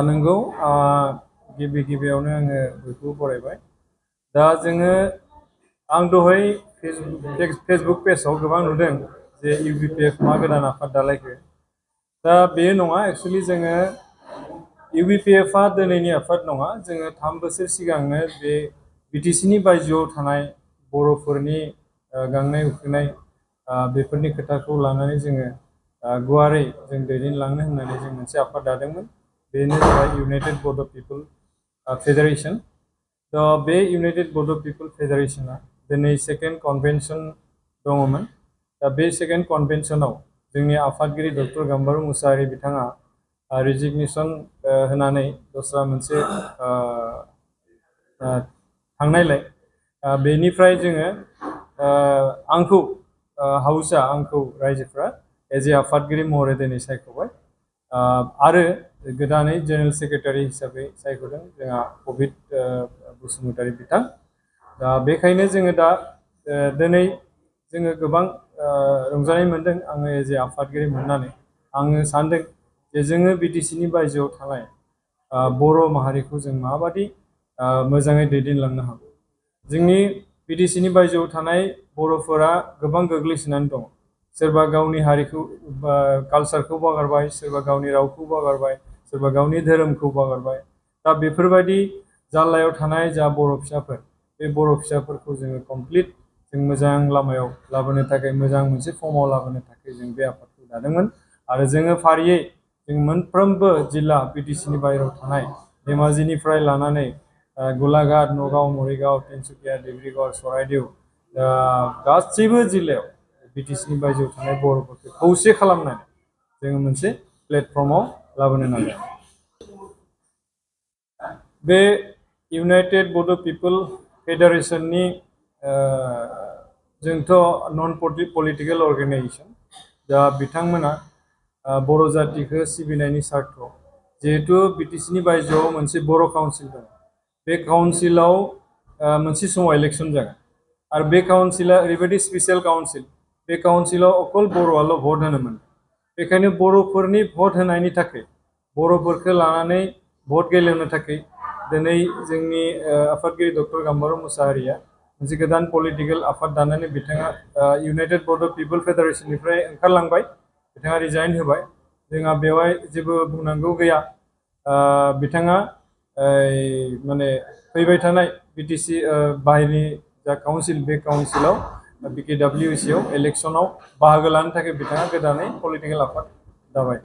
नंगौ गिबि गिबियावनो आङो बयखौबो बरायबाय दा जोङो आं दहाय फेसबुक पेजाव गोबां नुदों जे UBPF मा गोदान आफाद दालायखो दा बेयो नङा एक्चुअलि जोङो UBPF आ दिनैनि आफाद नङा जोङो 3 बोसोर सिगांनो बे BTC बायजोआव थानाय बर'फोरनि गांनाय उखैनाय बेफोरनि खोथाखौ लानानै जोङो गुवारै जों दैदेनलांनो होननानै जों मोनसे आफाद दादोंमोन बेनो जाबाय इउनाइटेड बड' पिपल फेडारेशन दा बे इउनाइटेड बड' पिपल फेडारेशना दिनै सेकेन्ड कन्वेन्शन दङमोन दा बे सेकेन्ड कन्वेन्शनाव जोंनि आफादगिरि डक्टर गाम्बारू मुसाहारि बिथाङा रिजिगनेशन होनानै दस्रा मोनसे थांनायलाय बेनिफ्राय जोङो आंखौ हाउसआ आंखौ रायजोफ्रा एज ए आफादगिरि महरै दिनै सायख'बाय आरो गोदानै जेनेरेल सेक्रेटारि हिसाबै सायख'दों जोंहा कबिद बसुमतारी बिथां दा बेखायनो जोङो दा दिनै जोङो गोबां रंजानाय मोनदों आङो एज ए आफादगिरि मोननानै आङो सानदों जे जोङो BTC बायजोआव थानाय बर' माहारिखौ जों माबादि मोजाङै दैदेनलांनो हागौ जोंनि BTC बायजोआव थानाय बर'फोरा गोबां गोग्लैसोनानै दं सोरबा गावनि हारिखौ कालचारखौ बावगारबाय सोरबा गावनि रावखौ बावगारबाय सोरबा गावनि धोरोमखौ बावगारबाय दा बेफोरबायदि जाल्लायाव थानाय जा बर' फिसाफोर बे बर' फिसाफोरखौ जोङो कमप्लिट जों मोजां लामायाव लाबोनो थाखाय मोजां मोनसे फर्माव लाबोनो थाखाय जों बे आफादखौ दादोंमोन आरो जोङो फारियै जों मोनफ्रोमबो जिल्ला BTC बायहेरायाव थानाय धेमाजिनिफ्राय लानानै गलाघाट नगाव मरिगाव तिनसुकिया डिब्रुगड़ चराइदेउ गासैबो जिल्लायाव BTC बायजोआव थानाय बर'फोरखौ खौसे खालामनानै जोङो मोनसे प्लेटफर्माव लाबोनो नाजादों बे इउनाइटेड बड' पिपल फेडारेशननि जोंथ' नन पलिटिकेल अर्गेनाइजेशन दा बिथांमोना बर' जातिखौ सिबिनायनि सार्थ जिहेतु BTC बायजोआव मोनसे बर' काउन्सिल दं बे काउन्सिलाव मोनसे समाव इलेक्शन जागोन आरो बे काउन्सिला ओरैबायदि स्पेशल काउन्सिल बे काउन्सिलाव अकल बर'आल' भट होनो मोनो बेखायनो बर'फोरनि भट होनायनि थाखाय बर'फोरखौ लानानै भट गेलेनो थाखाय दिनै जोंनि आफादगिरि डक्टर गाम्बारू मुसाहारिया मोनसे गोदान पलिटिकेल आफाद दानानै बिथाङा इउनाइटेड बड' पिपल फेडारेशननिफ्राय ओंखारलांबाय बिथाङा रिजाइन होबाय जोंहा बेवहाय जेबो बुंनांगौ गैया बिथाङा माने फैबाय थानाय BTC बाहेरनि जा काउन्सिल बे काउन्सिलाव BKWC आव इलेक्शनाव बाहागो लानो थाखाय बिथाङा गोदानै पलिटिकेल आफाद दाबाय